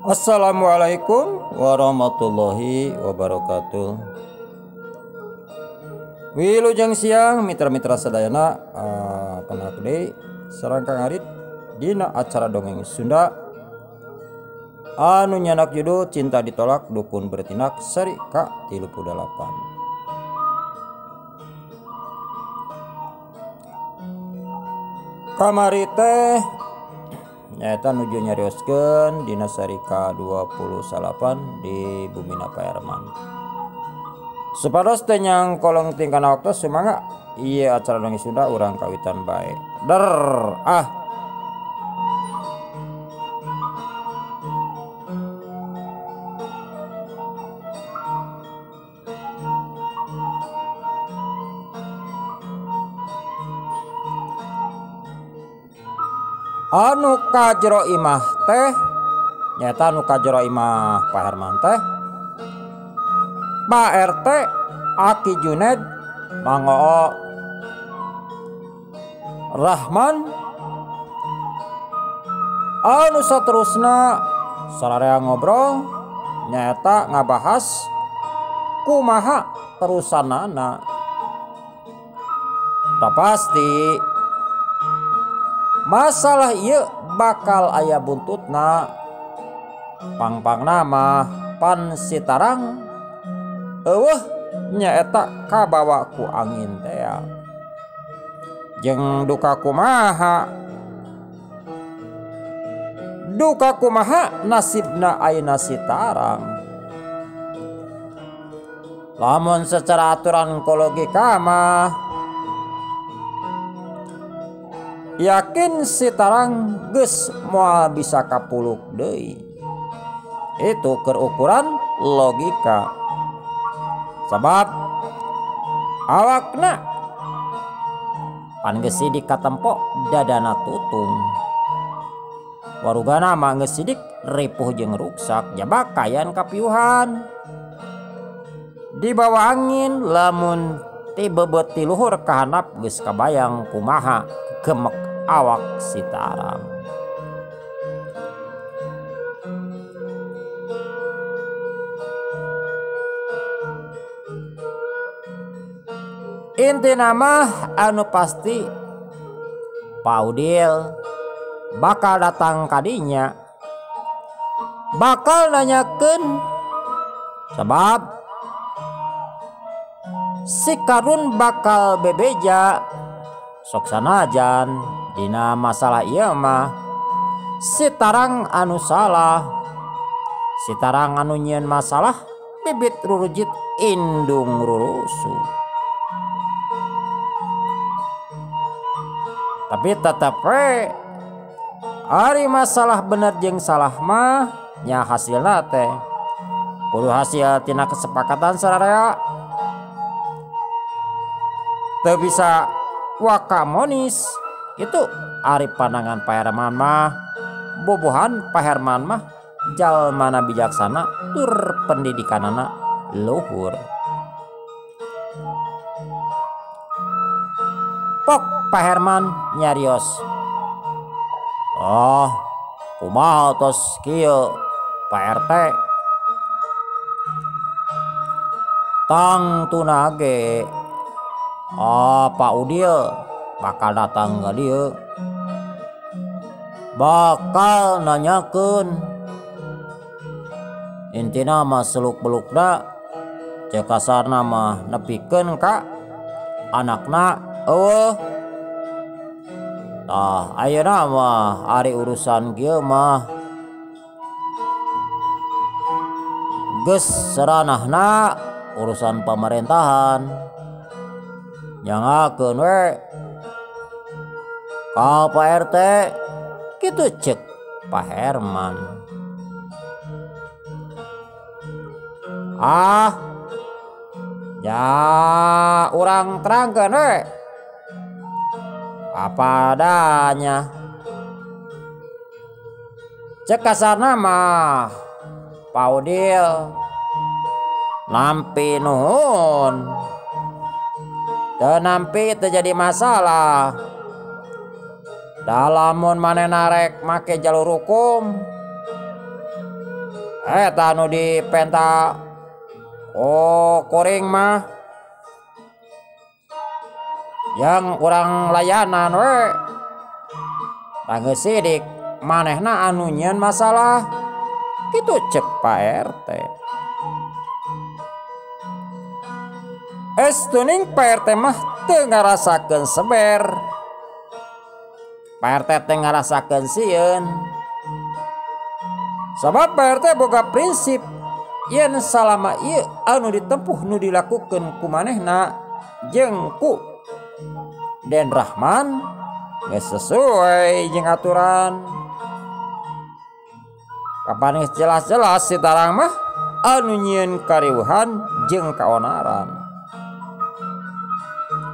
Assalamualaikum warahmatullahi wabarakatuh. Wilujeng siang mitra-mitra sadayana, pendak deui sareng Kang Arit dina acara dongeng Sunda anu nyanak judul Cinta Ditolak Dukun Bertindak seri ka-38. Kamari teh nyaeta nuju nyarioskeun dina seri ka-29 di Bumina Pak Herman. Supados teh nyangkolong tingkana waktu sumangga ieu acara dongeng Sunda urang kawitan bae. Der ah. Anu kajero imah teh nyaeta anu kajero imah Pak Herman teh Pak RT Aki Juned Mang Oo Rahman anu saterusna sararea ngobrol nyaeta ngabahas kumaha terusanana. Da pasti masalah ieu bakal aya buntutna. Pangpangna mah pan si Tarang eueuh nyaeta kabawa ku angin tea. Jeung duka kumaha? Duka kumaha nasibna ayeuna si Tarang? Lamun secara aturan logika mah yakin si Tarang geus moal bisa kapuluk deui. Itu keur ukuran logika. Sabab awakna pan geus sidik katempo dadana tutung. Warugana mah geus sidik ripuh jeung ruksak jabak kayan kapiuhan. Dibawa angin lamun ti bebeut ti luhur ka handap geus kabayang kumaha gemek awak si Tarang. Intina mah anu pasti Pak Udil bakal datang kadinya, bakal nanyakeun sebab si Karun bakal bebeja. Sok sanajan dina masalah ieu mah si Tarang anu salah, si Tarang anu nyieun masalah bibit rurujit indung rurusu. Tapi tetep we ari masalah bener jeung salah mah nya hasilna teh kudu hasil tina kesepakatan sararea. Teu bisa wakamonis itu ari pandangan Pak Herman mah. Bobohan Pak Herman mah jalmana bijaksana tur pendidikanana luhur. Pok Pak Herman nyarios, "Oh, kumaha tos kieu Pak RT? Tangtuna ge Pak Udil bakal datang ka dieu, bakal nanyakeun. Intina mah seluk-belukna cek kasarna mah nepikeun ka anakna eueuh. Tah ayeuna mah ari urusan kieu mah geus seranahna urusan pemerintahan. Nyangakeun we ka Pak RT," kitu cek Pak Herman. Ah, ya urang terangkeun we apa adanya. Cek kasarna mah Pak Udil nampi nuhun, teu nampi teu jadi masalah. Dalamun manehna rek make jalur hukum Eta anu dipenta oh kuring mah yang urang layanan we. Tanggeus sidik manehna anu nyieun masalah kitu cek Pak RT. Estuning Pak RT mah teu ngarasakeun seber. Pak RT teu ngarasakeun sieun. Sabab Pak RT boga prinsip yen salama ieu anu ditempuh nu dilakukeun ku manehna jeung ku Den Rahman geus sesuai jeung aturan. Kapan geus jelas-jelas si Tarang mah anu nyieun kariweuhan jeung kaonaran.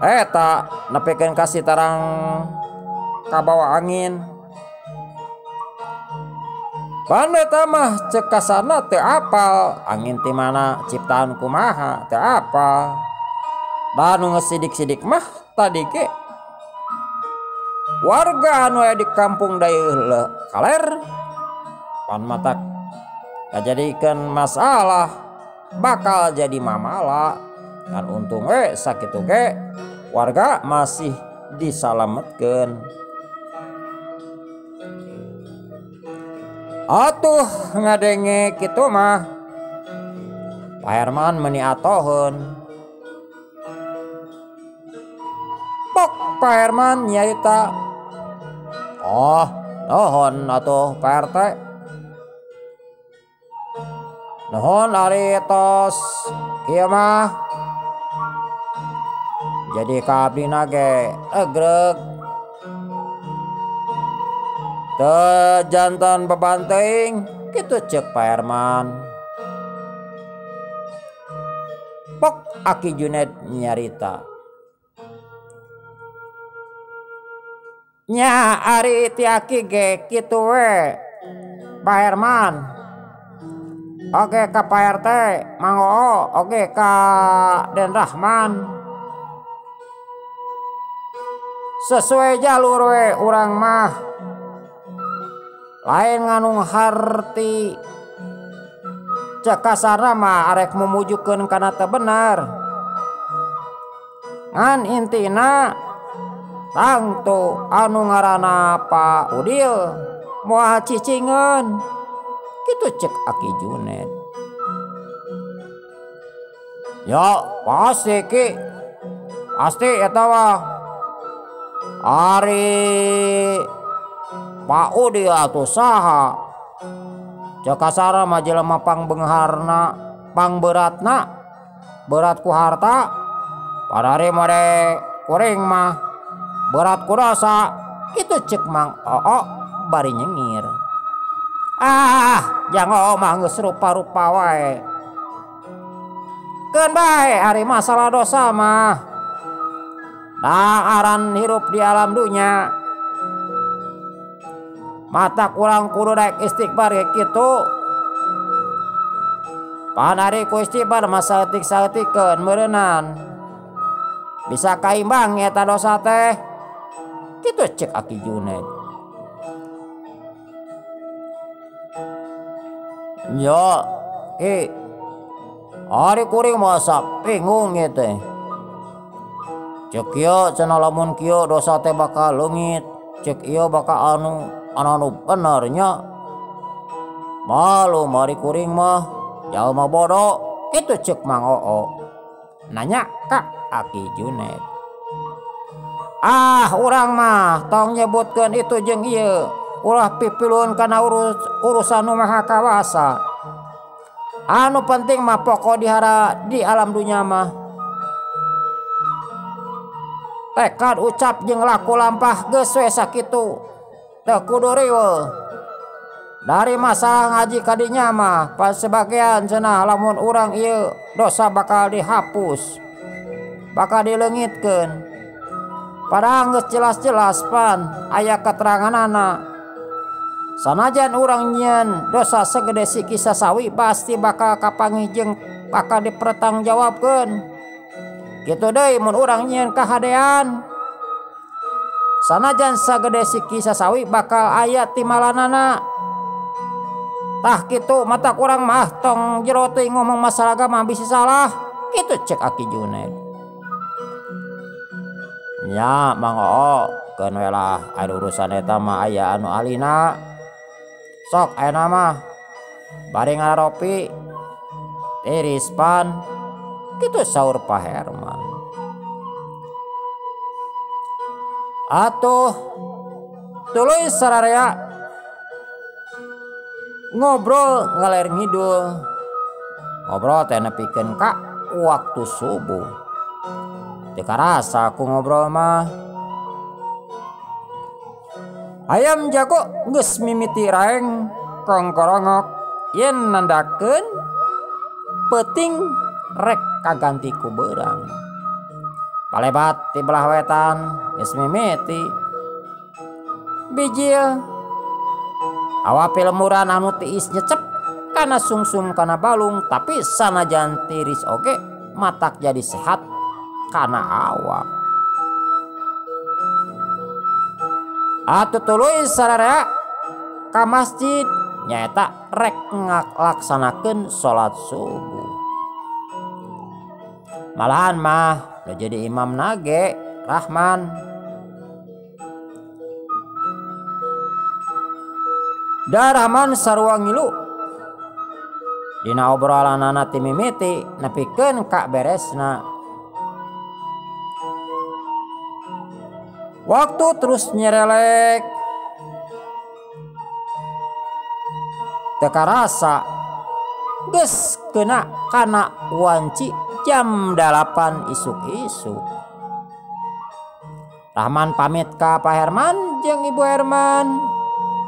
Eta nepikeun ka si Tarang kabawa angin. Pan eta mah cek kasarna teu apal angin ti mana ciptaan kumaha teu apal. Da nu geus sidik-sidik mah tadi ge warga anu aya di kampung Dayeuh Kaler pan matak kajadikeun masalah bakal jadi mamala. Kan untung we sakitu ge warga masih disalametkeun. Atuh ngadenge kitu mah Pak Herman meuni atoheun. Pok Pak Herman nyarita, oh nuhun atuh Pak RT. Nuhun ari tos kieu mah. Jadi ka abdina ge egreg. Teu jantan beban teuing kitu ceuk Pak Herman. Pok Aki Junet nyarita. Nya ari ti aki ge kitu we Pak Herman. Oke ka Pak RT Mang Oo, oke ka Den Rahman. Sesuai jalur we urang mah. Lain nganung harti. Cek kasarna mah arek mumujukeun kana teu bener. Ngan intina tangtu anu ngaranna Pak Udil moal cicingeun. Kitu cek Aki Junet. Ya pasti ki. Pasti eta mah. Ari Pak Udil atuh saha? Cek kasarna mah jelema pangbeungharna, pangberatna, berat ku harta. Padahal mode kuring mah berat ku dosa. Kitu cek Mang Oo bari nyengir. Ah, jang Oo mah geus rupa-rupa wae. Keun bae ari masalah dosa mah. Da aran hirup di alam dunya. Mata kurang kudu daek istighfar ge kitu. Pan ari ku istighfar mah saeutik-saeutikeun meureunnan. Bisa kaimbang eta dosa teh. Kitu cek Aki Junet. Ya, ki. Ari kuring masa bingung ieu teh. Cek ieu cenah lamun kieu dosa teh bakal leungit, cek ieu bakal anu bener nya. Malu mari kuring mah jalma bodoh, kitu cek Mang Oo. Nanya ka Aki Junet. Ah, urang mah tong nyebutkeun itu jeung ieu. Ulah pipiluan kana urusan nu maha kawasa. Anu penting mah pokok dihara di alam dunya mah. Tekad ucap jeung laku lampah geus we sakitu. Teu kudu riweuh. Dari masalah ngaji kadinya mah pas sebagian cenah lamun urang ieu dosa bakal dihapus. Bakal dileungitkeun. Padahal geus jelas-jelas pan aya keteranganana. Sanajan urang nyieun dosa segede siki sasawi pasti bakal kapanggih jeung bakal dipertanggungjawabkeun. Kitu deui mun urang nyieun kahadean. Sanajan sagede siki sasawi bakal aya timalanana. Tah kitu mata kurang mah tong jero teuing ngomong masalah agama bisi salah. Kitu cek Aki Junaid. Nya Mang Oo keun we lah ari urusan eta mah aya anu ahlina. Sok ayeuna mah bari ngararopi tiris pan. Kitu saur Pak Herman. Atuh tuluy sararea ngobrol ngaler ngidul. Ngobrol teh nepikeun ka waktu subuh. Teu karasa ku ngobrol mah. Ayam jago geus mimiti raeng kongkorongok yen nandakeun peuting rek kaganti ku beurang. Palebat ti belah wetan geus mimiti bijil. Hawa pilemuran anu tiis nyecep kana sungsum kana balung, tapi sanajan tiris oge matak jadi sehat kana awak. Atuh tuluy sararea ka masjid nyaeta rek ngalaksanakeun salat subuh. Malahan mah nu jadi imam nage Rahman. Da Rahman sarua ngilu dina obrolanana ti mimiti nepikeun ka beresna. Waktu terus nyerelek teu karasa geus kena kana wanci jam 8 isuk-isuk. Rahman pamit ka Pak Herman jeung Ibu Herman.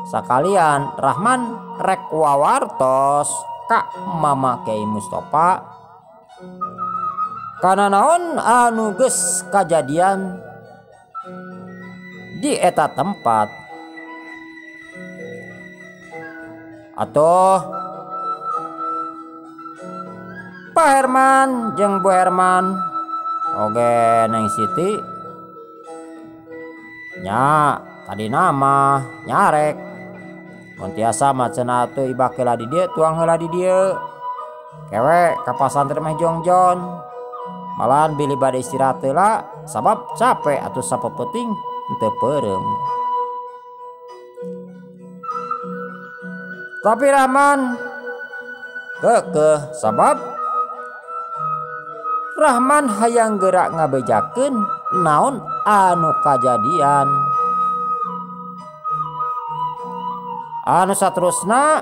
Sakalian Rahman rek wawartos ka Mama Kiai Mustafa kana naon anu geus kajadian di eta tempat. Atuh Pak Herman jeung Bu Herman oge Neng Siti nya tadi nama nyarek mun tiasa mah cenah atuh ibak heula di dieu tuang heula di dieu kewe ka pasantren mah jongjon malahan bilih bade istirahat heula sabab capek atuh sapeupeting teu peureum. Tapi Rahman keukeuh sabab Rahman hayang gerak ngabejakeun naon anu kajadian. Anu saterusna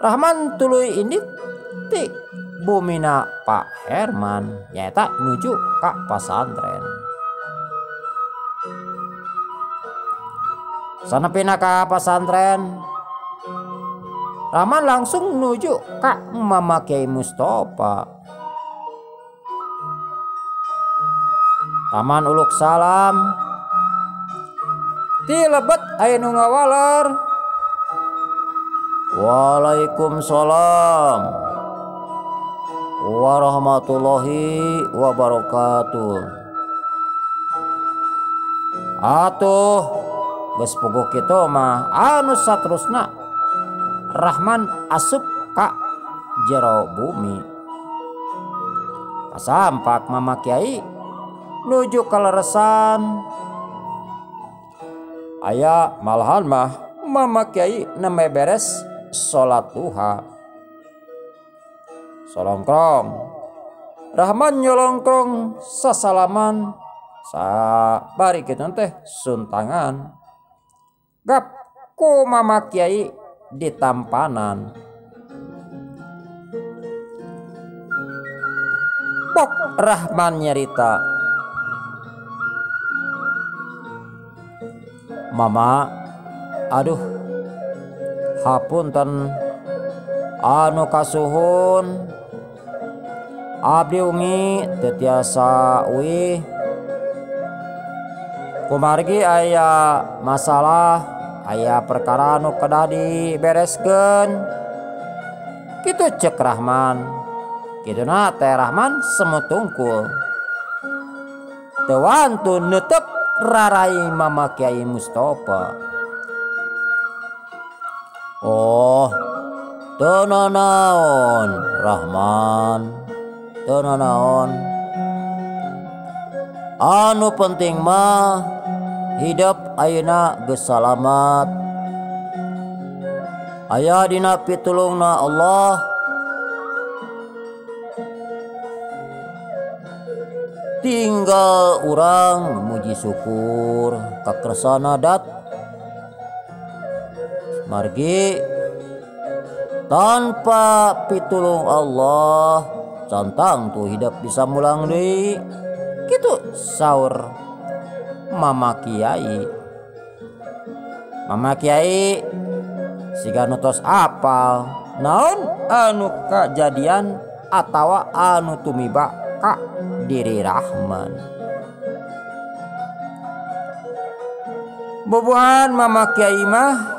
Rahman tuluy indit ti bumina Pak Herman nyaeta nuju ka pasantren. Sanepina ka pasantren, Rahman langsung nuju ka Mama Kiai Mustafa. Rahman uluk salam. Ti lebet aya nu ngawaler. Waalaikumsalam warahmatullahi wabarakatuh. Atuh geus puguh kitu mah anu saterusna Rahman asup ka jero bumi. Kasampak Mama Kiai nuju kaleresan. Aya malahan mah Mama Kiai nembe beres salat duha. Solongkrong Rahman nyolongkrong sasalaman sabari kitu teh suntangan. Gap ku Mama Kiai ditampanan. Pok Rahman nyerita, Mama, aduh, hapunten anu kasuhun, abdi ungi teu tiasa uih. Kumargi aya masalah, aya perkara anu kedah dibereskeun. Kitu cek Rahman. Kituna teh Rahman semut tungkul. Teu wantun neuteup rarai Mama Kiai Mustafa. Oh, teu nanaon Rahman, teu nanaon. Anu penting mah hidup ayeuna geus salamat. Aya dina pitulungna Allah. Tinggal urang muji syukur kakersana dat. Margi tanpa pitulung Allah cantang tuh hidup bisa mulang deui. Kitu saur Mama Kiai. Mama Kiai siga nu tos apal naon anu kajadian atawa anu tumiba ka diri Rahman. Bubuhan Mama Kiai mah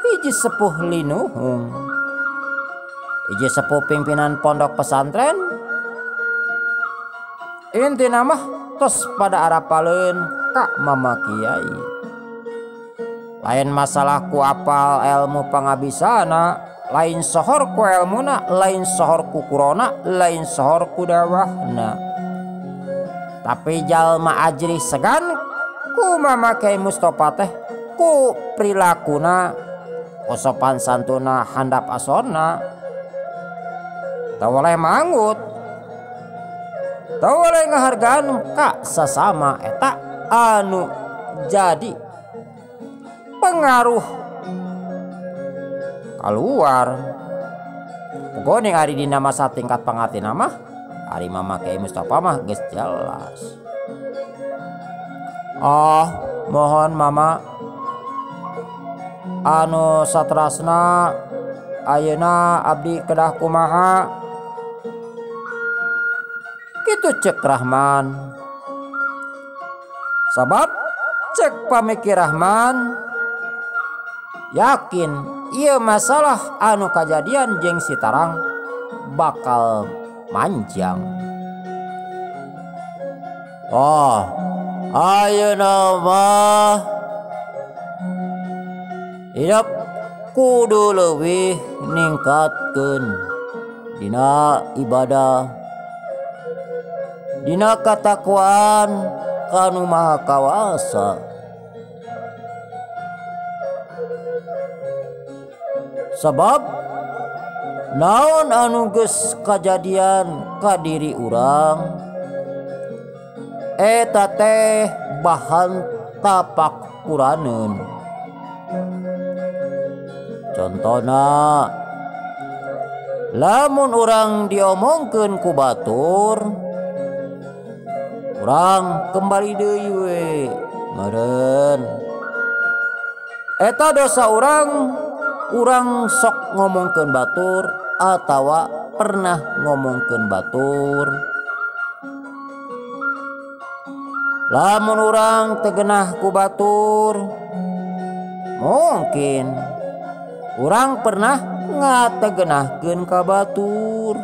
hiji sepuh linuhung, hiji sepuh pimpinan pondok pesantren. Intina mah tos pada arapaleun ka Mama Kiai. Lain masalah ku apal ilmu pangabisana, lain sohor ku elmuna, lain sohor ku kurona, lain sohor ku dawahna. Tapi jalma ajrih segan ku Mama Kiai Mustafa teh ku prilakuna, ku sopan santuna handap asona. Teu boleh manggut, teu boleh ngahargaan ka sasama eta anu jadi pengaruh keluar. Pokoknya ari dina masa tingkat pangartina mah ari Mama Kiai Mustafa mah geus jelas. Oh, mohon Mama anu satrasna ayeuna abdi kedah kumaha? Kitu cek Rahman. Sabab cek pamikir Rahman yakin ieu masalah anu kajadian jeung si Tarang bakal manjang. Oh, ayeuna mah hidup kudu leuwih ningkatkeun dina ibadah, dina katakwaan ka Nu Maha Kawasa. Sabab naon anu geus kajadian ka diri urang eta teh bahan tapakuraneun. Contona lamun urang diomongkeun ku batur, urang kembali deui we meureun. Eta dosa urang, urang sok ngomongkeun batur atawa pernah ngomongkeun batur. Lamun urang tegenah ku batur, mungkin urang pernah ngategenahkeun ka batur.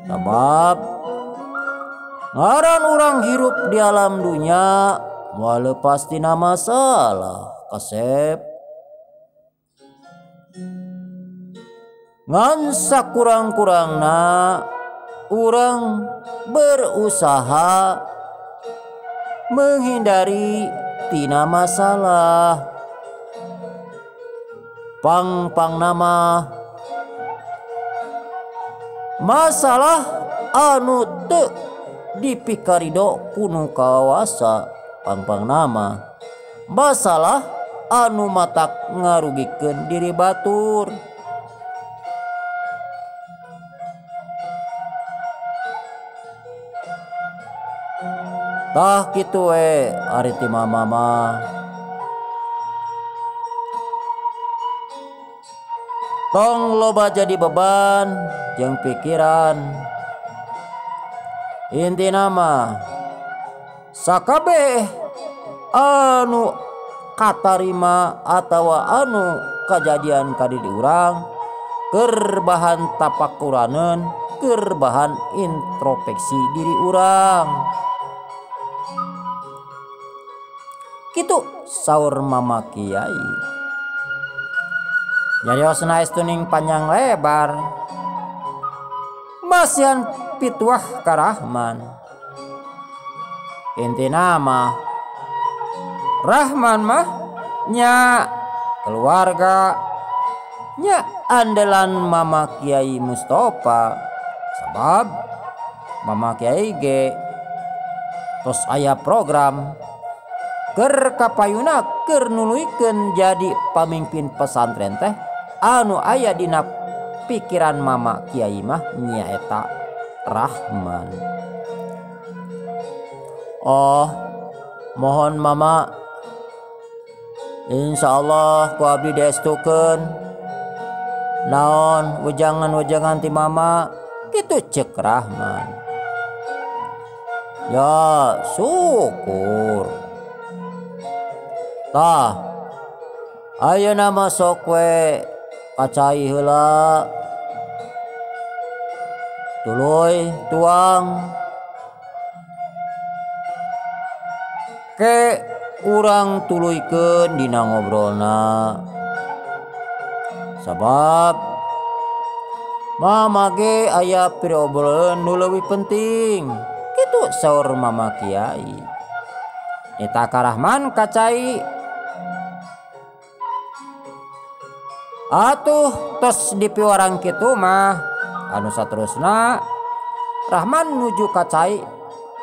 Sabab ngaran urang hirup di alam dunya moal lepas tina masalah kasep. Ngan sakurang-kurangna urang berusaha menghindari tina masalah. Pang-pang nama masalah anu teu dipikarido ku Nu Kawasa. Pang-pang nama masalah anu matak ngarugikeun diri batur. Tah kitu we ari ti mama mah. Tong loba jadi beban jeung pikiran. Intina mah sakabeh anu katarima atawa anu kajadian ka diri urang keur bahan tapakuraneun, keur bahan introspeksi diri urang. Kitu saur Mama Kiai. Nyariosna estuning panjang lebar. Masihan pituah ka Rahman. Intina mah Rahman mah nya keluarga nya andalan Mama Kiai Mustafa. Sabab Mama Kiai ge tos aya program keur kapayuna keur nuluykeun jadi pamimpin pesantren teh anu aya dina pikiran Mama Kiai mah nyaeta Rahman. Oh, mohon Mama, insyaallah ku abdi diestukeun. Naon wejangan-wejangan ti Mama kitu ceuk Rahman. Ya syukur. Tah, ayeuna mah sok we kacai heula. Tuluy tuang. Ke urang tuluykeun dina ngobrolna. Sabab Mama ge aya piobrolan nu leuwih penting. Kitu saur Mama Kiai. Eta ka Rahman kacai. Atuh tos dipiwarang kitu mah anu saterusna Rahman nuju kacai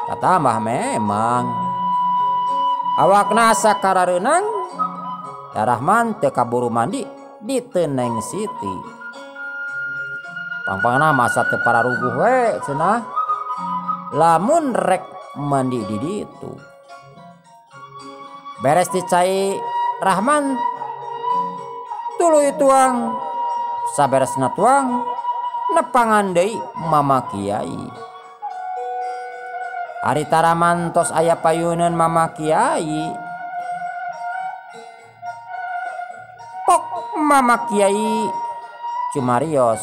katambah memang awakna asa karareunang da Rahman teu kaburu mandi di Teneng Siti. Pangpangna masa teu pararuguh we cenah lamun rek mandi di ditu. Beres dicai Rahman tuluy tuang, saberesna tuang nepangan deui Mama Kiai. Ari taraman tos aya payuneun Mama Kiai. Pok Mama Kiai cumarios.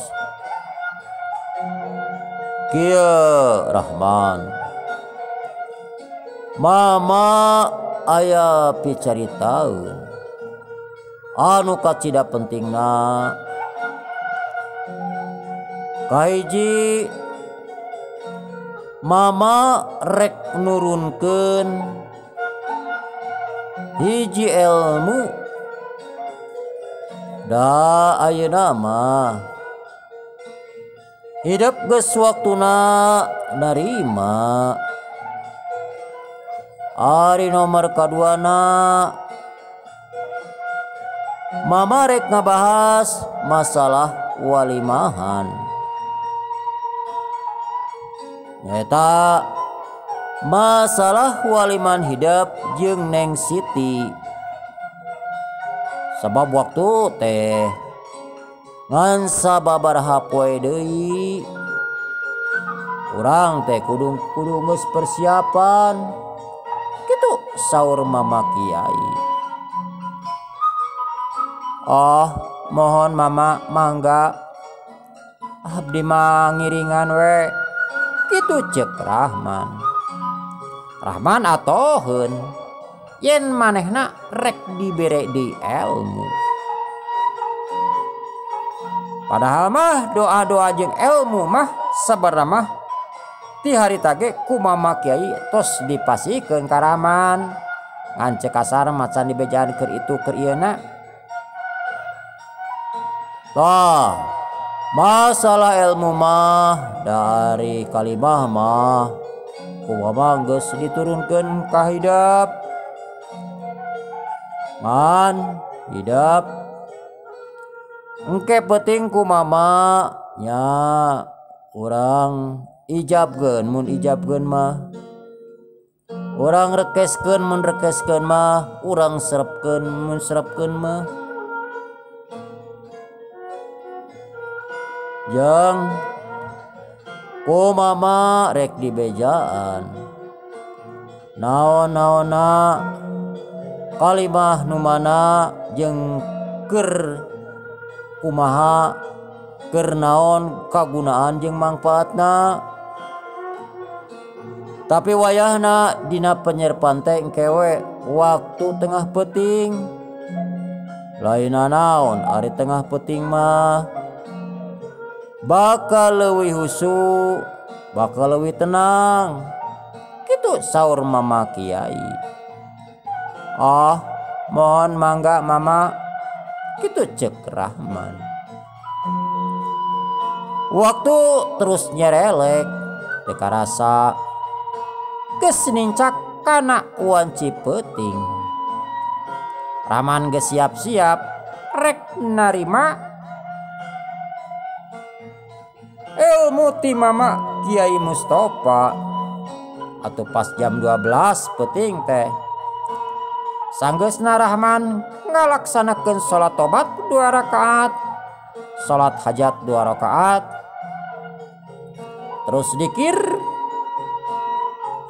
Kieu Rahman, Mama aya picaritaeun anu kacida pentingna. Kahiji, Mama rek nurunkeun hiji ilmu. Da ayeuna mah hidup geus waktuna narima. Ari nomor kaduana, Mama rek ngabahas masalah walimahan. Nyaeta masalah waliman hidup jeung Neng Siti. Sabab waktu teh ngan sababaraha poe deui urang teh kudu geus persiapan. Kitu saur Mama Kiai. Oh, mohon Mama mangga abdi mah ngiringan we. Kitu ceuk Rahman. Rahman atoheun yen manehna rek dibere di ilmu. Padahal mah doa-doa jeung ilmu mah sabarna mah ti harita ge ku Mama Kiai tos dipasikeun ka Rahman. Ngan ceuk kasar macan dibejaan keur itu keur ieuna. Tah, masalah ilmu mah dari kalimah mah ku Mama geus diturunkeun ka hidep. Ngan hidep engke penting ku Mama nya urang ijabkeun mun ijabkeun mah, urang rekeskeun mun rekeskeun mah, urang serepkeun mun serepkeun mah. Jeung ku Mama rek dibejaan naon-naonna kalimah nu mana jeung keur kumaha keur naon kagunaan jeung mangfaatna. Tapi wayahna dina penyerpan teh engke we waktu tengah peuting. Lain naon ari tengah peuting mah bakal leuwih husu, bakal leuwih tenang. Kitu saur Mama Kiai. Oh, mohon mangga Mama. Kitu cek Rahman. Waktu terus nyerelek teu karasa geus nincak kana wanci peuting. Rahman geus siap-siap rek narima ilmu ti Mama Kiai Mustafa. Atau pas jam 12 peuting teh sanggeusna Rahman ngalaksanakeun salat tobat 2 rakaat, salat hajat 2 rakaat, terus dikir.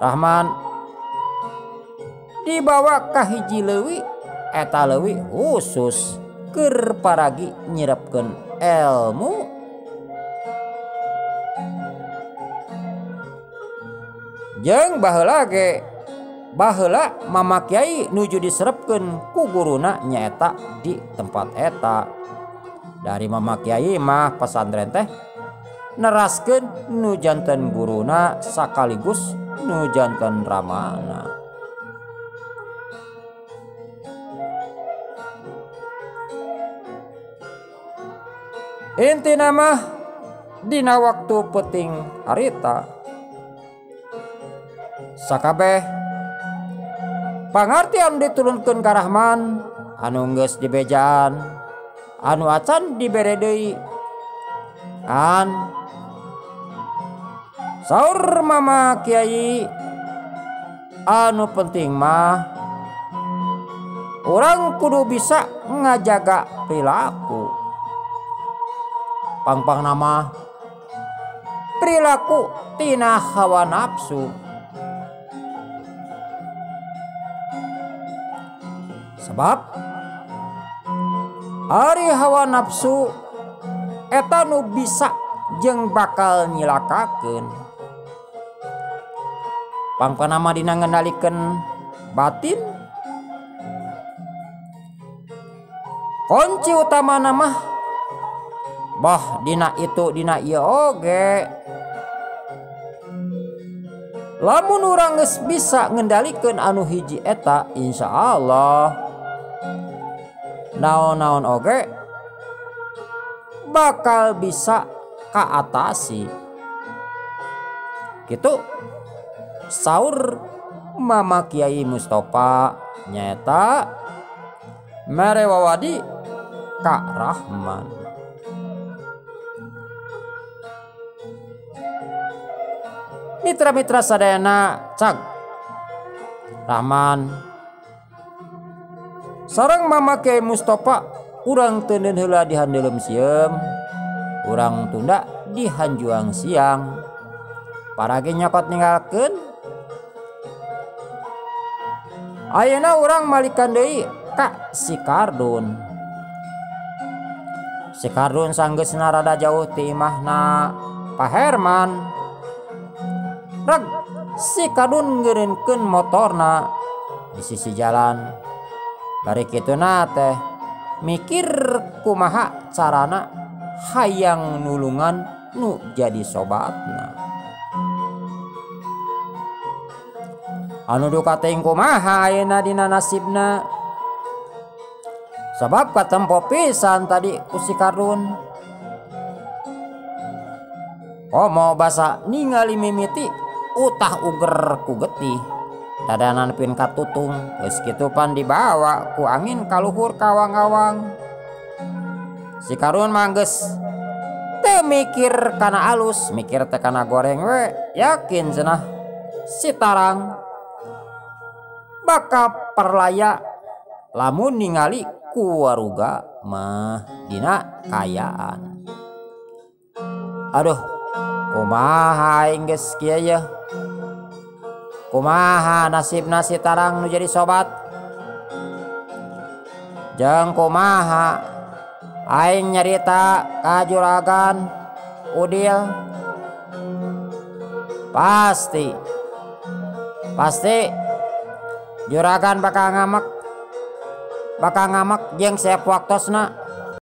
Rahman dibawa ka hiji leuwi, eta leuwi khusus keur paragi nyirepkeun ilmu. Jeung baheula ge baheula Mama Kiai nuju diserepkeun ku guruna nyaeta di tempat eta. Dari Mama Kiai mah pesantren teh neraskeun nu janten guruna sakaligus nu janten ramana. Intina mah dina waktu peuting harita sakabeh pangartian diturunkeun ka Rahman anu geus dibejaan, anu acan dibere deui. An saur Mama Kiai anu penting mah urang kudu bisa ngajaga perilaku. Pangpang nama perilaku tina hawa nafsu. Sebab ari hawa nafsu eta nu bisa jeung bakal nyilakakeun. Pangpang nama dina ngendalikeun batin. Kunci utama nama bah dina itu dina ieu oge. Lamun urang geus bisa ngendalikeun anu hiji eta, insyaallah naon-naon oge bakal bisa kaatasi. Gitu saur Mama Kiai Mustafa nyaeta mere wawadi ka Rahman. Mitra-mitra sadayana cag Rahman sareng Mama Kiai Mustafa urang teuneun heula di handeuleum sieum, urang tunda di hanjuang siang. Parage nyokot ninggalkeun. Ayeuna urang malikan deui ka si Kardun. Si Kardun sanggeusna rada jauh ti imahna Pak Herman. Reg si Kardun ngeureunkeun motorna di sisi jalan. Bari kituna teh mikir kumaha carana hayang nulungan nu jadi sobatna. Anu duka teuing kumaha ayeuna dina nasibna. Sabab katempo pisan tadi ku si Kardun. Komo basa ningali mimiti utah uger ku getih. Dadanan pin katutung geus kitu pan dibawa ku angin kaluhur kawang-awang. Si Kardun mah geus teu mikir kana alus, mikir teh kana goreng we, yakin cenah si Tarang bakal perlaya lamun ningali ku waruga mah dina kayaan. Aduh, kumaha aing geus kieu yeuh? Kumaha nasibna si Tarang nu jadi sobat? Jeung kumaha aing nyarita ka juragan Udil? Pasti Juragan bakal ngamek. Bakal ngamek jeung seep waktosna.